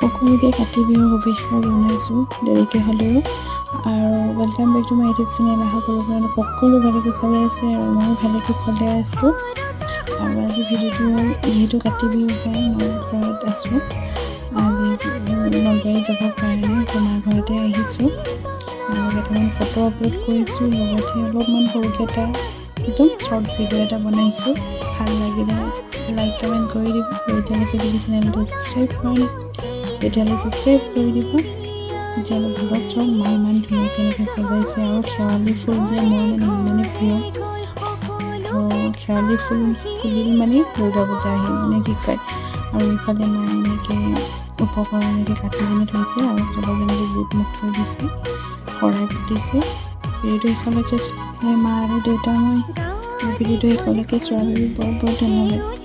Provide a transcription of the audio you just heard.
সকলোকে কাতি বিহুৰ শুভেচ্ছা জনাইছোঁ, দেৰিকৈ হ'লেও। আৰু welcome back to my YouTube channel. আশা কৰোঁ আপোনালোক সকলো ভালে কুশলে আছে আৰু ময়ো ভালে কুশলে আছোঁ। আৰু আজি ভিডিঅ'টো যিহেতু কাতি বিহু হয়, মই ঘৰত আছোঁ। আজি নলবাৰীত যাব পৰা নাই, তো মাৰ ঘৰতে আহিছোঁ আৰু কেইটামান ফটো আপলোড কৰিছোঁ, লগতে অলপমান সৰুকৈ এটা একদম শ্বৰ্ট ভিডিঅ' এটা বনাইছোঁ। ভাল লাগিলে লাইক, কমেণ্ট কৰি দিব আৰু এতিয়ালৈকে যদি চেনেলটো ছাবস্ক্ৰাইব কৰা নাই, তেতিয়াহ'লে ছাবস্ক্ৰাইব কৰি দিব। তেতিয়াহ'লে ভাবক, চাওক, মায়ে ইমান ধুনীয়াকৈ এনেকৈ সজাইছে। আৰু শেৱালি ফুল যে মোৰ মানে ইমানেই প্ৰিয়। তো শেৱালি ফুল ফুলিল মানে দুৰ্গা পূজা আহিল মানে কি কয়। আৰু ইফালে মায়ে এনেকৈ উপকৰণ এনেকৈ কাটি পিনে থৈছে আৰু তলত এনেকৈ বুট মুগ থৈ দিছে, শৰাই পাতিছে। ভিডিঅ'টো শেষলৈকে মা আৰু দেউতা মই। ভিডিঅ'টো শেষলৈকে চোৱাৰ বাবে বহুত বহুত ধন্যবাদ।